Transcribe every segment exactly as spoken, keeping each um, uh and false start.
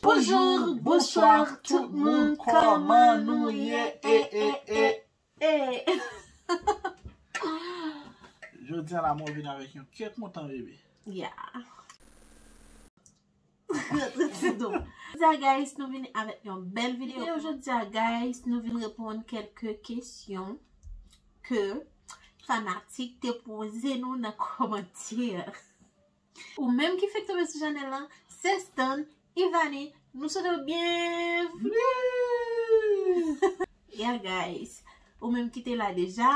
Bonjou, bonswa tout moun, kòman nou ye? E, e, e. E. Jodi a la, mwen vin avèk yon kè kontan, bebe. Yeah. Jodi a, guys, nou vin avèk yon bèl videyo. Jodi a, guys, nou vin reponn kèlke kesyon ke fanatik te poze nou nan kòmantè. Ou menm ki fèk tonbe sou chanèl lan, se Stan, Ivany, nou swete w byenvni! Yeah, guys. Ou menm ki te la deja,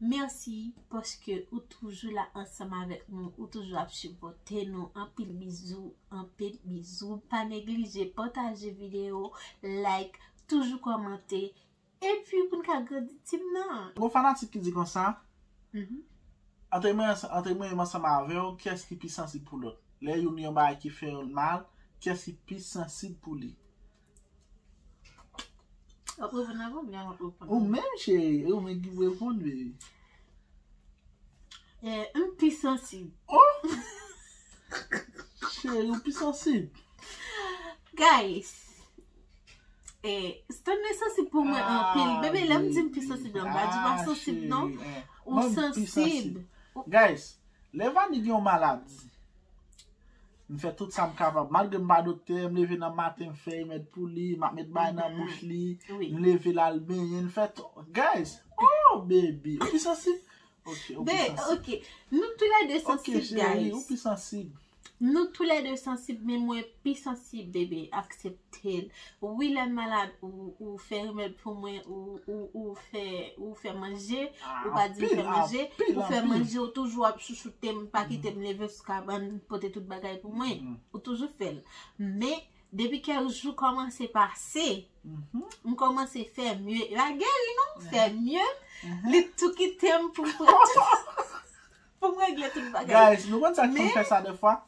mèsi paske ou toujou la ansanm avèk nou, ou toujou ap sipòte nou. Anpil bizou, anpil bizou. Pa neglije pataje videyo, like, toujou kòmante. Epi pou n ka grandi team nan. Gon fanatik ki di konsa, mhm, antre mwen, antre mwen menm ansanm avè w, kiyès ki pi sansib pou lòt? Lè youn yon bagay ki fè l mal, kiyès ki pi sansib pou li? W ap reponn avan, oubyen w ap reponn? Ou menm, cheri, ou menm ki reponn, baby. Eh, m pi sansib. Oh! Cheri, ou pi sansib. Guys, eh, Stanley sansib pou mwen anpil. Ah, bebe, lè m di m pi sansib, non, m pa di w pa sansib, non. Ou sansib. Guys, lè Vani gen yon maladi, m fè tout sa m kapab. Malgre m pa doktè, m leve nan maten, m fè remèd pou li, m ap met bagay nan bouch li, m leve l al benyen, m fè tout. Guys, oh, baby, ou pi sansib. Ok, ou pi sansib. Ok. Nou toulède sansib, guys. Ok, cheri, ou pi sansib. Nou toulède sansib, men mwen pi sansib, bebe. Aksepte l. Wi, lè m malad, ou, ou fè remèd pou mwen, ou, ou, ou fè, ou fè manje, ou pa di m fè manje, ou fè manje, ou toujou ap chouchoute m, pa kite m leve sou kabann, pote tout bagay pou mwen. Ou toujou fè l. Men, depi kèk jou kòmanse pase, m kòmanse fè mye. La geri, non? Fè mye. Li tou kite m pou m pran tout, pou m regle tout bagay. Guys, nou konn sa k konn fè sa defwa?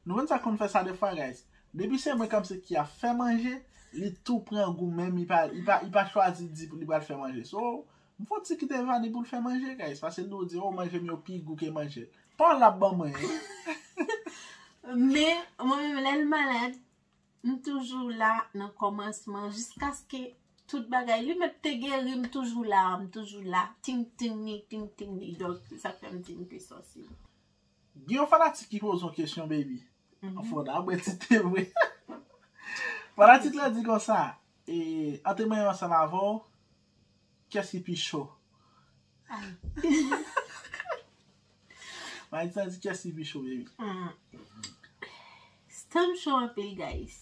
Nou konn sa k konn fè sa defwa, guys? Depi se mwen kòmsi ki ap fè manje, li tou pran gou menm, li pa, li pa, li pa chwazi di li pral fè manje. So, m fò ti kite Vani pou l fè manje, guys. Paske nou di, oh, manje m yo pi gou ke manje l. Pa w l ap ban mwen, hein? Men, mwen menm, lè l malad, m toujou la nan kòmansman, jiskaske tout bagay. Li mèt te geri, m toujou la, m toujou la. Ting, ting, ni, ting, ting, ni. Donk, se sa k fè m di m pi sansib. Gen yon fanatik ki poze yon kesyon, baby. Fò n ap bwè ti te vre. Fanatik la di konsa, e, antre mwen ansanm avè w, kiyès ki pi cho? Ay. Fanatik la di kiyès ki pi cho, baby? Hmm. Stan cho anpil, guys.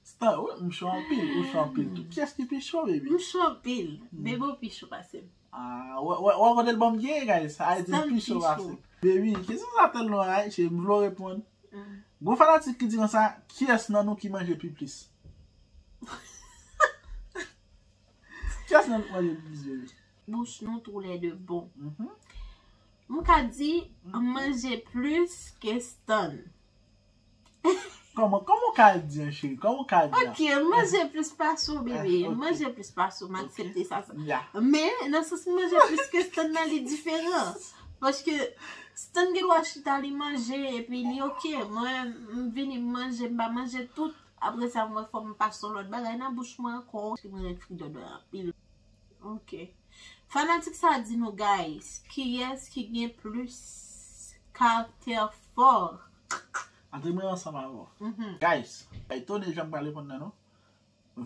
Stan, wi, m cho anpil, ou cho anpil tou. Kiyès ki pi cho, baby? M cho anpil. Bebe, ou pi cho pase m. Ah, wè, wè, wè kote l ban m gen, guys. Sa vle di l pi cho pase m. Baby, kesyon sa tèlman, ay, cheri, m vle w reponn. Gon fanatik ki di konsa, kiyès nan nou ki manje pi plis? Kiyès nan nou ki manje pi plis, baby? Bouch nou toulède bon. M ka di, m manje plis ke Stan. Kòman, kòman w ka di an, cheri? Kòman w ka di an? Ok, m manje plis pase w, bebe. M manje plis pase w, m aksepte sa, sa. Men, nan sans m manje plis ke Stan nan, li diferan. Paske Stan gen dwa chita, li manje, epi li ok. Mwen, m vini, m manje, m pa manje tout. Apre sa, m wè fò m pase yon lòt bagay nan bouch mwen ankò. Paske mwen ret fridòdòy anpil. Ok. Fanatik sa di nou, guys, kiyès ki gen plis karaktè fò? Antre mwen ansanm avè w. Guys, etone jan m pral reponn nan, non.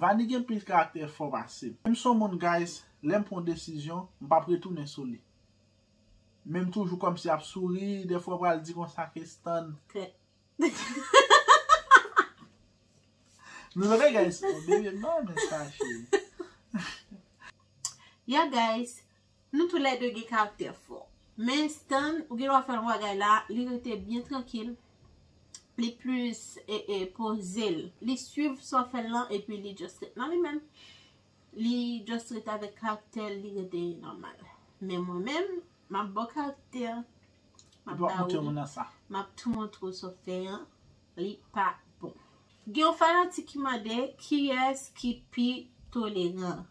Vani gen plis karaktè fò pase m. Menm si yon moun, guys, lè m pran yon desizyon, m p ap retounen sou li. Men m toujou kòmsi ap souri, dèfwa w pral di konsa ke Stan. Nou tande, guys? Bebe, non, men sa, cheri. Yeah, guys, nou toulède gen karaktè fò. Men Stan, ou gen dwa fè yon bagay la, li rete byen trankil. Li plis, e, e, poze l. Li swiv sa w fè l lan, epi li just ret nan li menm. Li just ret avèk karaktè l, li rete nòmal. Men mwen menm, m ap ba w karaktè. M ap ba w li. M ap tou montre w sa w fè an, li pa bon. Gen yon fanatik ki mande, kiyès ki pi toleran?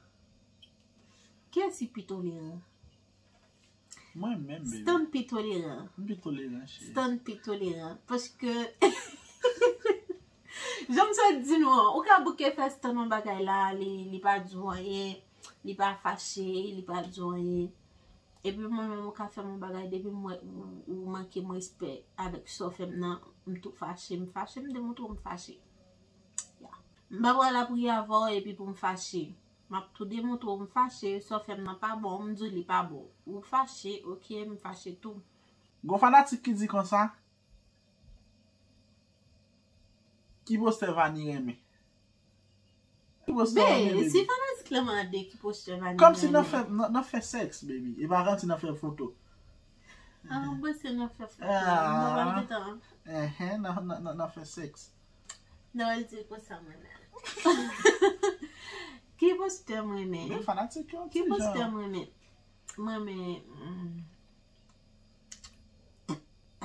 Kiyès ki pi toleran? Mwen menm, baby. Stan pi toleran. M pi toleran, cheri. Stan pi toleran. Paske, jan m sot di nou an, ou ka bouke fè Stan yon bagay la, li, li pa di w anyen, li pa fache, li pa di w anyen. Epi mwen menm, ou ka fè m yon bagay, depi m wè ou, ou manke m respè avèk sa w fè m nan, m tou fache, m fache, m demontre w m fache. Ya. M pa pral ap ri avè w epi pou m fache. M ap tou demontre w m fache, sa w fè m nan pa bon, m di w li pa bon. Ou fache, oke, m fache tou. Gon fanatik ki di konsa, ki postè Vani renmen? Ki postè w renmen, Be, si baby? Fanatik la mande ki postè Vani Kòmsi nan renmen. Fè, nan, nan Fè sèks, baby. E pa kòmsi nan Fè foto. Ah, ou panse nan Fè foto. Ah. Mwen pa gentan. Enhen, nan, nan, nan, nan Fè sèks. Nan wè l di konsa mwen la. Ki postè mwen renmen? Men fanatik yo, Ki ti postè jan. Mwen renmen? Mwen renmen. Mm.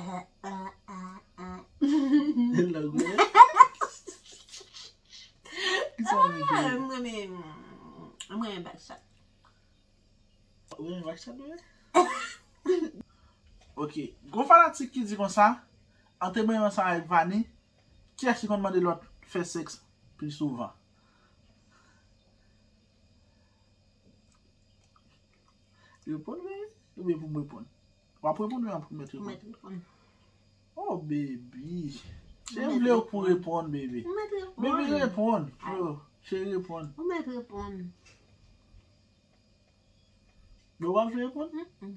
Ah, ah, ah, ah. Lògwè. Ki sa w renmen, Ah, cheri? Mwen renmen. Mwen renmen Backshot. Ou renmen Backshot, wi? Ok. Gon fanatik ki di konsa, ant mwen menm ansanm avèk Vani, kiyès ki konn mande lòt fè sèks pi souvan? Reponn, wi. Oubyen pou m reponn? W ap reponn, wi, an premye Ou reponn. Mèt reponn. Oh, baby. Se Ou m mèt vle ou pou reponn. reponn, baby. Ou mèt reponn. Baby, reponn. Ay. Bro, cheri, reponn. Ou mèt reponn. Bro, w ap vle reponn? Mm-mm.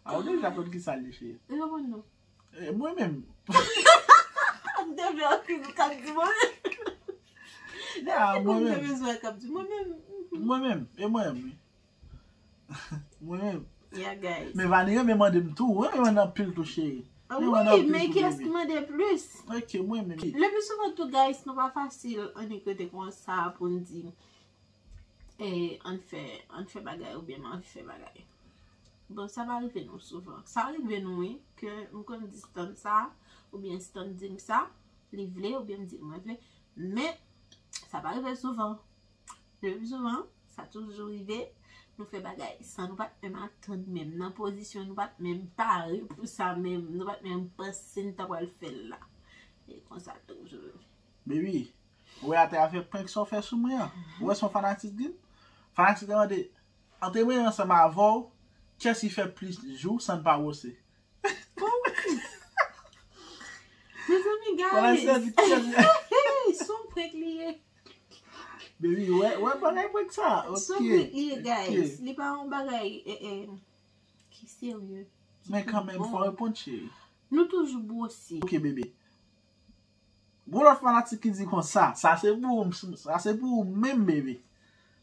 A, ou deja konn ki sa l ye, cheri. Reponn non. Eh, mwen menm. M te vle anpil ou k ap di mwen menm. Ya, Mwen mwen te menm. bezwen k ap di mwen menm. Mwen menm. E mwen menm, wi. Mwen menm. Yeah, guys. Men Vani renmen mande m tou. Ou renmen mande anpil tou, cheri. Ah, Renmen mande wi, anpil men tou, kiyès baby. Ki mande plis? Ok, mwen menm. Le pi souvan tou, guys, nou pa fasil annik rete konsa pou n di, eh, ann fè, ann fè bagay oubyen m anvi fè bagay. Bon, sa pa rive nou souvan. Sa rive nou, wi, ke m konn di Stan sa, oubyen Stan di m sa, li vle, oubyen m di l mwen vle. Men, sa pa rive souvan. Le pi souvan, sa toujou rive, nou fè bagay san nou pa t menm atann menm. Nan pozisyon nou pa t menm pare pou sa menm. Nou pa t menm panse n ta pral fè l la. E konsa l toujou rive. Baby, ou wè atè a fè prank sa w fè sou mwen an. Ou wè se yon fanatik di m? Fanatik la mande, ant mwen ansanm avè w, kiyès ki fè plis jou san n pa wose? Mezanmi, Fanatik la guys. di kiyès. Se yon prank li ye. Baby, wè, wè bagay prank sa. Se yon Ok. prank li ye, guys. Ok. Li pa yon bagay, eh, eh, ki serye. Men kanmenm, fò w reponn, cheri. Nou toujou bwosi. Ok, bebe. Gon lòt fanatik ki di konsa, sa se pou ou, sa se pou ou menm, bebe.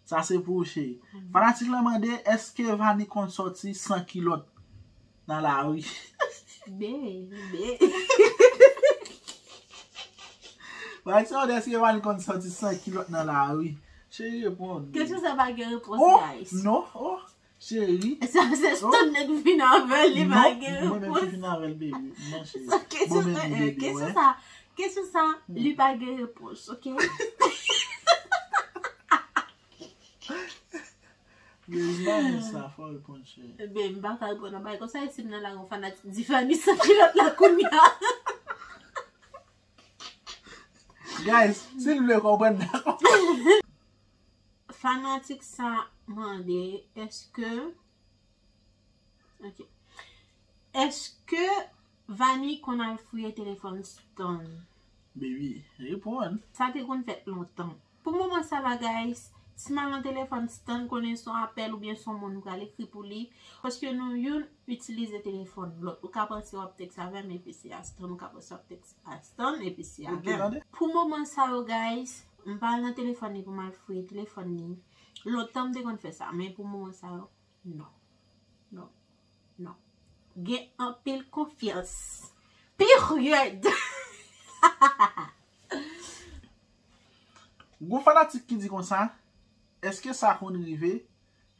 Sa se pou ou, cheri. Fanatik la mande, èske Vani konn sòti san kilòt nan lari? Bebe. Fanatik la mande, èske Vani konn sòti san kilòt nan lari? Cheri, reponn. Kesyon sa pa gen repons, Oh, guys. Non, oh, cheri. Sa se Stan nèg vin avè l, li pa gen Non, mwen menm ki repons. Vin avè l, baby. Non, cheri. Sa kesyon Mwen menm sa, li, baby, kesyon wè. sa, kesyon sa, li pa gen repons, ok? Baby, pa gen sa, fò reponn, cheri. Ebe, m pa ka reponn nan bagay konsa, e si m nan la yon fanatik di Vani san kilòt la kounye a. Guys, si l vle konprann, dakò. Fanatik sa mande, èske, ok, èske Vani konn al fouye telefòn Stan? Baby, reponn. Sa te konn fèt lontan. Pou moman sa la, guys, si m al nan telefòn Stan, konnen se yon apèl oubyen se yon moun m pral ekri pou li. Paske nou youn itilize telefòn lòt. Ou ka panse w ap tèks avè m, epi se a Stan, ou ka panse w ap tèks a Stan, epi se avè m. Pou moman sa yo, guys, m pa al nan telefòn li pou m al fouye telefòn li. Lontan m te konn fè sa, men pou moman sa yo, non. Non. Non. Gen anpil konfyans. Period. Gon fanatik ki di konsa, èske sa konn rive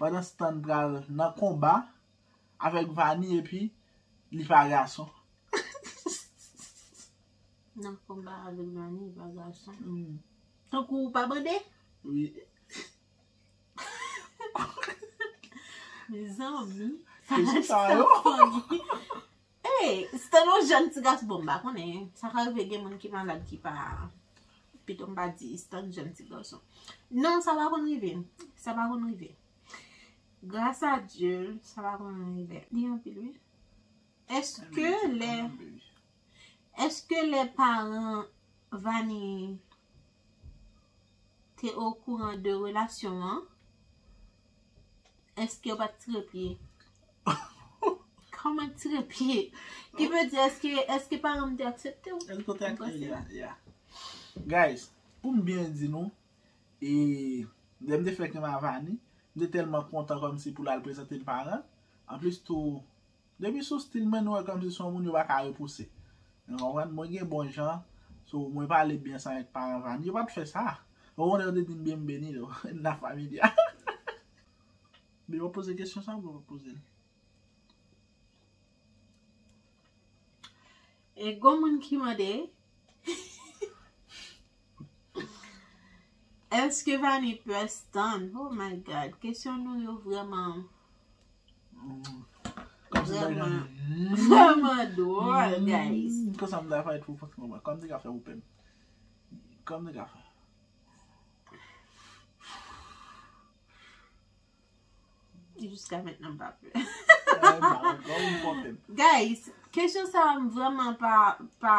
pandan Stan pral nan konba avèk Vani epi li pa gason? Nan konba avèk Vani, li pa gason. Tankou ou pa bande? Wi. Kesyon sa yo. Hey, Stan yon jèn ti gason, bon, m pa konnen. Sa ka rive gen moun ki malad ki pa, pito m pa di Stan jèn ti gason. Non, sa pa konn rive. Sa pa konn rive. Gras a Dye, sa pa konn rive. Li anpil, wi. Èske lè, èske lè paran Vani te okouran de relasyon an, èske yo pa t tire pye? Kòman tire pye? Ki vle di, èske, èske paran m te aksepte w? Èske w te aksepte? Yeah, yeah. Guys, pou m byen di nou, e lè m te fè krim a Vani, m te tèlman kontan kòmsi pou l al prezante l paran. Anplis tou, depi sou stil mwen, nou wè kòmsi se yon moun yo pa ka repouse. Nou konprann? Mwen gen bon jan, so mwen pale byen sa avèk paran Vani. Yo pa t fè sa. Okontrè, yo te di m byen m beni, yo. Na familya. Men w ap poze kesyon sa, w ap poze l. E gon moun ki mande, èske Vani pè Stan? Oh my God, kesyon nou yo vrèman, vrèman, vrèman dwòl, guys. Kòman m ta fè pou fòs mwen? Kòman m te ka fè pou pè m? Kòman m te ka fè? Jiska mentnan m pa pè. Guys, kesyon sa a m vrèman pa, pa,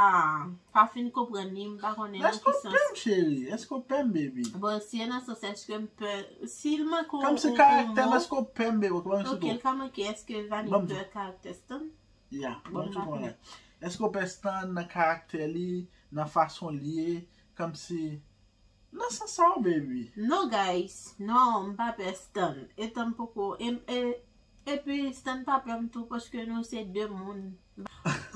pa fin konprann li, m pa konnen nan ki sans. Èske w pè m, cheri? Èske w pè m, baby? Bon, si e nan sans èske m pè, si l manke yon, kòmsi karaktè m, èske w pè m, baby? Ok, l ka manke, èske Vani pè karaktè Stan? Ya, bon, m pa konnen. Èske w pè Stan nan karaktè li, nan fason l ye, kòmsi Nan sans sa w, baby. Non, guys. Non, m pa pè Stan. Etan m poko, e, e, epi Stan pa pè m tou, paske nou se de moun.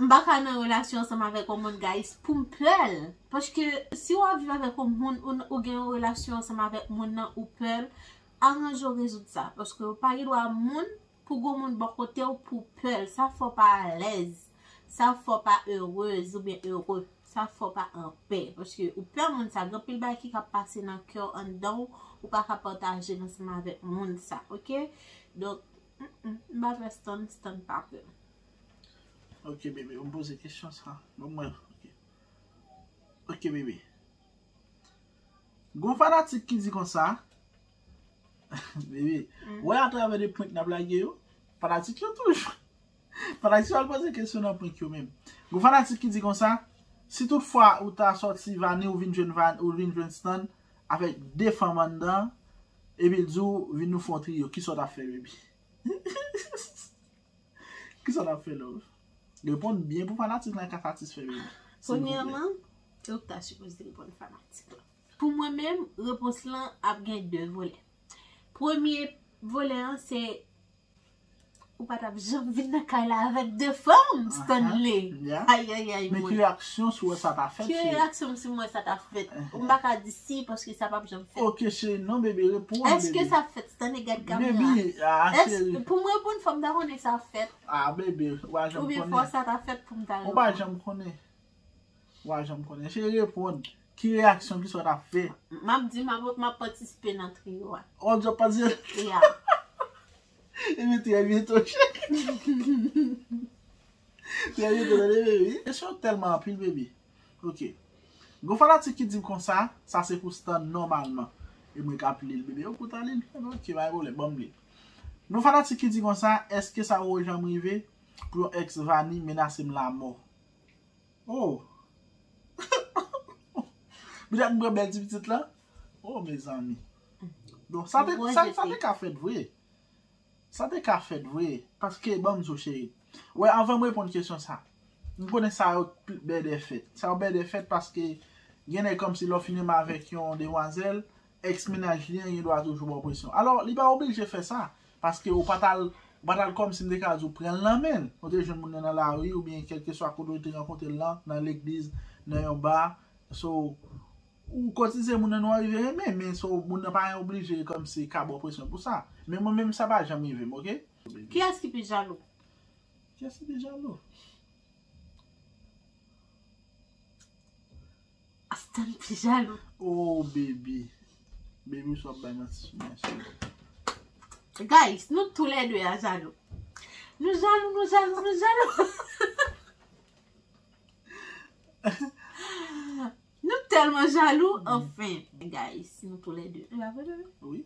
M pa ka nan relasyon ansanm avèk yon moun, guys, pou m pè l. Paske si w ap viv avèk yon moun, ou, ou gen yon relasyon ansanm avèk moun nan, ou pè l, aranje w rezoud sa. Paske w pa gen dwa moun pou gon moun bò kote w pou pè l. Sa fè w pa alèz. Sa fè w pa erez oubyen ere. Sa fè w pa anpè. Paske ou pè moun sa. Gen anpil bagay ki ka pase nan kè w anndan w, ou pa ka pataje l ansanm avèk moun sa, oke? Donk, mm, mm, m pa pè Stan, Stan pa pè m. Ok, bebe, ou m poze kesyon sa. Ban mwen, ok. Ok, bebe. Gon fanatik ki di konsa, bebe, wè atravè de prank n ap lage yo, fanatik yo toujou. Fanatik yo al poze kesyon nan prank yo menm. Gon fanatik ki di konsa, si tout fwa ou ta sòti Vani, ou vin jwenn Van, ou vin jwenn Stan avèk de fanm anndan, epi l di w vin nou fè yon triyo, kisa w t ap fè, bebe? Kisa w t ap fè, love? Reponn byen pou fanatik lan ka satisfè, bebe. Silvouplè. Premyèman, se ou ki ta sipoze reponn fanatik lan. Pou mwen menm, repons lan ap gen de volè. Premye volè an, se ou pa t ap janm vin nan kay la avèk de fanm, Stanley. Ay, ay, ay, mwen. Men ki reyaksyon si w wè sa ta fèt, cheri? Ki reyaksyon si m wè sa ta fèt? M pa ka di si, paske sa p ap janm fèt. Ok, cheri, non, bebe, reponn, bebe. Èske sa fèt, Stanley, gad kamera? Bebe, ah, cheri. Pou m reponn, fò m ta konnen sa fèt. Ah, bebe, ou pa janm konnen. Oubyen fò sa ta fèt pou m ta reponn. Ou pa janm konnen. Ou pa janm konnen. Cheri, reponn. Ki reyaksyon, kisa w t ap fè? M ap di, m ap, m ap patisipe nan triyo a. Oh, w ap patisipe? Ya. Ebyen, trè byento, cheri. Trè byento, tande, bebe. Kesyon tèlman anpil, bebe. Ok. Gon fanatik ki di m konsa, sa se pou Stan nòmalman. E mwen k ap li l, bebe. Ou pou ta li l? Ebyen, ok, pa gen pwoblèm, ban m li l. Gon fanatik ki di konsa, èske sa poko janm rive pou yon ex Vani menase m lamò? Oh! Petèt m pran bèl ti pitit lan. Oh, mezanmi. Donk, sa te, sa, sa te ka fèt vre. Sa te ka fèt vre. Paske, ban m di w, cheri. Wè, anvan m reponn kesyon sa, m konnen sa yo bèdè fèt. Sa yo bèdè fèt paske gen nèg kòmsi lè w fin renmen avèk yon demwazèl, ex mennaj li an gen dwa toujou ba w presyon. Alò, li pa oblije fè sa, paske ou pa t al, ou pa t al kòmsi m te ka di w pran l nan men l. Ou te jwenn moun nan nan lari oubyen kèlkeswa kote ou te rankontre l lan, nan legliz, nan yon ba. So, ou kotize moun nan, nou arive renmen, men so, moun nan pa oblije kòmsi ka ba w presyon pou sa. Men mwen menm, sa pa janm rive m, ok? Kiyès ki pi jalou? Kiyès ki pi jalou? Stan pi jalou. Oh, baby. Baby, w ap bay manti sou mwen, cheri. Guys, nou toulède a jalou. Nou jalou, nou jalou, nou jalou. Nou tèlman jalou, anfen. Guys, nou toulède. E pa vre, bebe? Wi.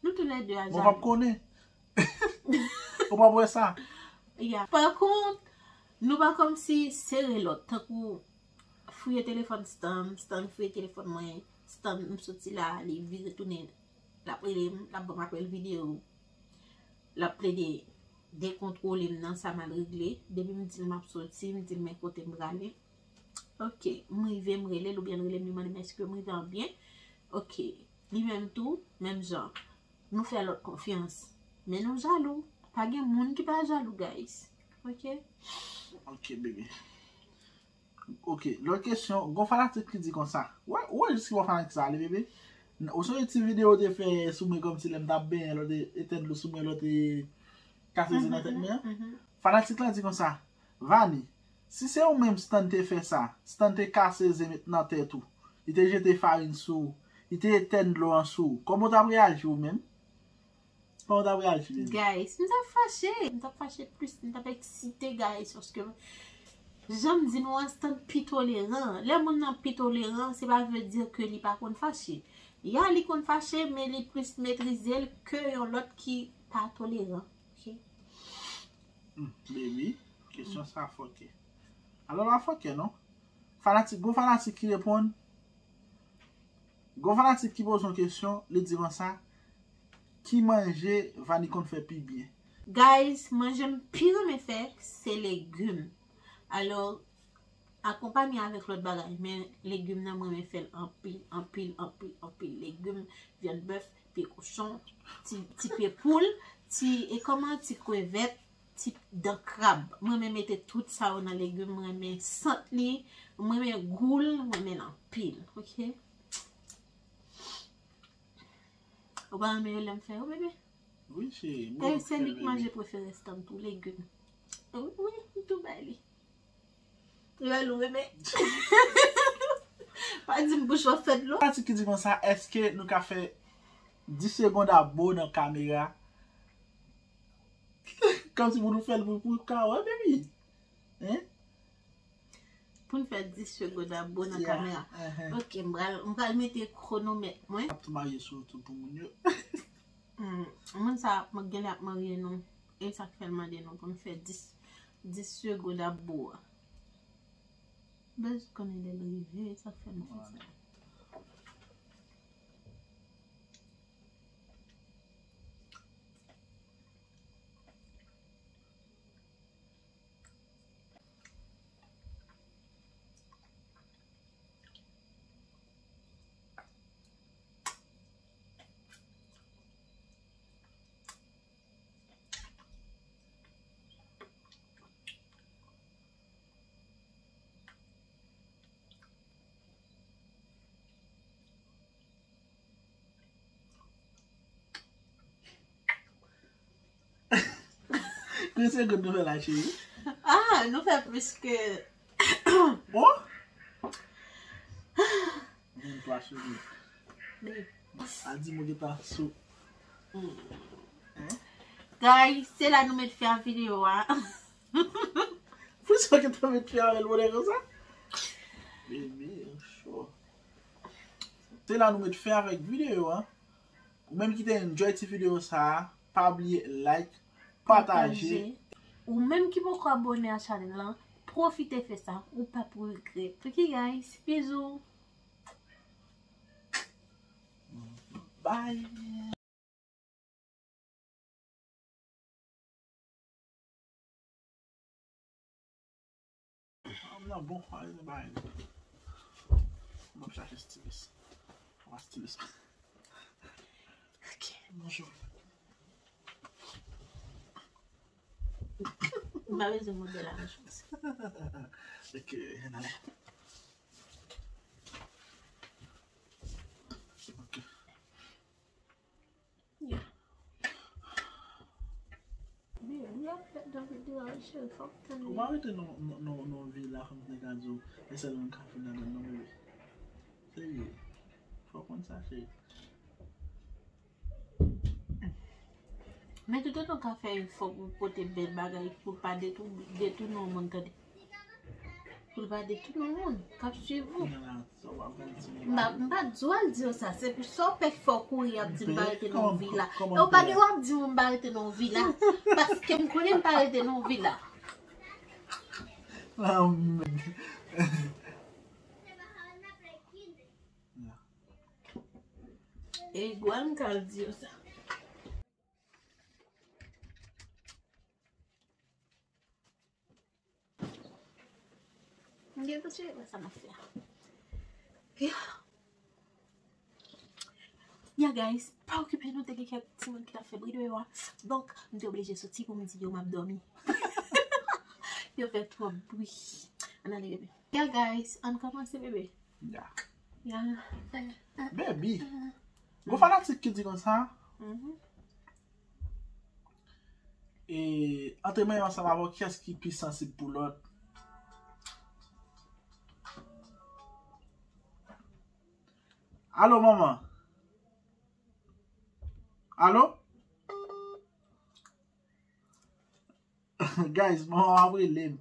Nou toulède a jalou. Mwen p ap konnen. Ou p ap wè sa. Ya. Pa kont, nou pa kòmsi sere lòt, tankou fouye telefòn Stan, Stan fouye telefòn mwen, Stan m soti la, li vire tounen, l ap rele m, l ap ban m apèl videyo, l ap plede dekontwole m nan sa m al regle. Depi m di l m ap soti, m di l men kote m prale. Ok, m rive, m rele l, oubyen l rele m, li mande m èske m rive an byen. Ok, li menm tou, menm jan. Nou fè lòt konfyans. Men nou jalou. Pa gen moun ki pa jalou, guys. Ok? Ok, bebe. Ok, lòt kesyon, gon fanatik ki di konsa. Wè, ou wè jis ki wè fanatik sa ale, bebe. N- Ou sonje ti videyo ou te fè sou mwen kòmsi lè m t ap benyen, lè w te etèn dlo sou mwen, lè w te kase ze nan tèt mwen an? Fanatik la di konsa, Vani, si se ou menm Stan te fè sa, Stan te kase ze met nan tèt ou, li te jete farin sou ou, li te etèn dlo an sou ou, kòman w t ap reyaji ou menm? Kòman w t ap reyaji, bebe? Guys, m t ap fache, m t ap fache plis, m t ap eksite, guys, paske jan m di nou an, Stan pi toleran. Lè moun nan pi toleran, se pa vle di ke li pa konn fache. Ya, li konn fache, men li plis metrize l ke yon lòt ki pa toleran. Ok? Hmm, baby, kesyon sa fòkè. Alò la fòkè, non? Fanatik, gon fanatik ki reponn. Gon fanatik ki poze yon kesyon, li di konsa, ki manje Vani konn fè pi byen? Guys, manje m pi renmen fè, se legim. Alò, akonpanye avèk lòt bagay, men legim nan mwen renmen fè l anpil, anpil, anpil, anpil. Legim, vyann bèf, pye kochon, ti, ti pye poul, ti, e kòman, ti krevèt, ti dan krab. Mwen renmen mete tout sa yo nan legim, mwen renmen sant li, mwen renmen gou l, mwen renmen l anpil, ok? Ou pa renmen yo lè m fè yo, bebe? Wi, cheri, mwen renmen fè yo. E se li ki manje prefere Stan tou, legim. Wi, wi, m tou bay li. Li wè l ou renmen. Pa di m bouch w ap fè dlo. Fanatik ki di konsa, èske nou ka fè dis segonn abo nan kamera? Kòmsi pou nou fè l pou, pou ka wè, baby. Hein? Pou n fè dis segonn abo nan kamera. Ok, m pral, m pral mete kwonomèt mwen. Ap tou marye sou YouTube pou moun yo. Hmm, moun sa ap, genlè ap marye nou. E sa k fè l mande nou pou n fè dis, dis segonn abo a. Bez konnen lè l rive, e sa k fè nou fè sa. Konbyen segonn nou fè la, cheri? Ah, nou fè plis ke... Bon? Venntwa segonn. Babe. A di mwen gentan sou. Hein? Guys, se la nou met fen a videyo a. Poukisa w gentan met fen avè l bonè konsa? Bebe, cho. Se la nou met fen avèk videyo a. Ou menm ki te enjoy ti videyo sa a, pa bliye like, pataje. Pataje. Ou menm ki poko abòne a chanèl lan, pwofite fè sa, ou p ap regrèt. Ok, guys? Bizou. Bye. Ah, m nan bon, ale nou bay. M ap chache stilis. Ou pa stilis. Ok. Bonjou. M pa bezwen modèl la, non. Ok, ann ale. Ok. Yeah. Babe, li ap fèt nan videyo a, cheri, fòk tann li. Ou pa rete nan, nan, nan, nan vila, kòm nèg la di w, e sèl moun k ap vin ladan l, non, bebe. Serye. Fò w konn sa, cheri. Men toutotan w ka fè efò pou w pote bèl bagay, pou w pa detou-, detounen yon moun, tande. Pou l pa detounen yon moun k ap swiv ou. M pa, m pa di w al di yo sa, se pou sa w pè fè w kouri ap di m pa rete nan yon vila. E w pa gen dwa ap di m m pa rete nan yon vila, paske m konnen m pa rete nan yon vila. E gwa m ka al di yo sa. M gen pou tire sa m ap fè a. Yeah. Yeah, guys, pa okipe nou, te gen kèk timoun ki t ap fè bri deyò a. Donk, m te oblije soti pou m di yo m ap dòmi. Yo fè twòp bri. Ann ale, bebe. Yeah, guys, ann kòmanse, bebe. Yeah. Yeah. Baby. Gon fanatik ki di konsa. Mhm. E, antre mwen ansanm avè w, kiyès ki pi sansib pou lòt? Alo, manman? Alo? Guys, manman ap rele m.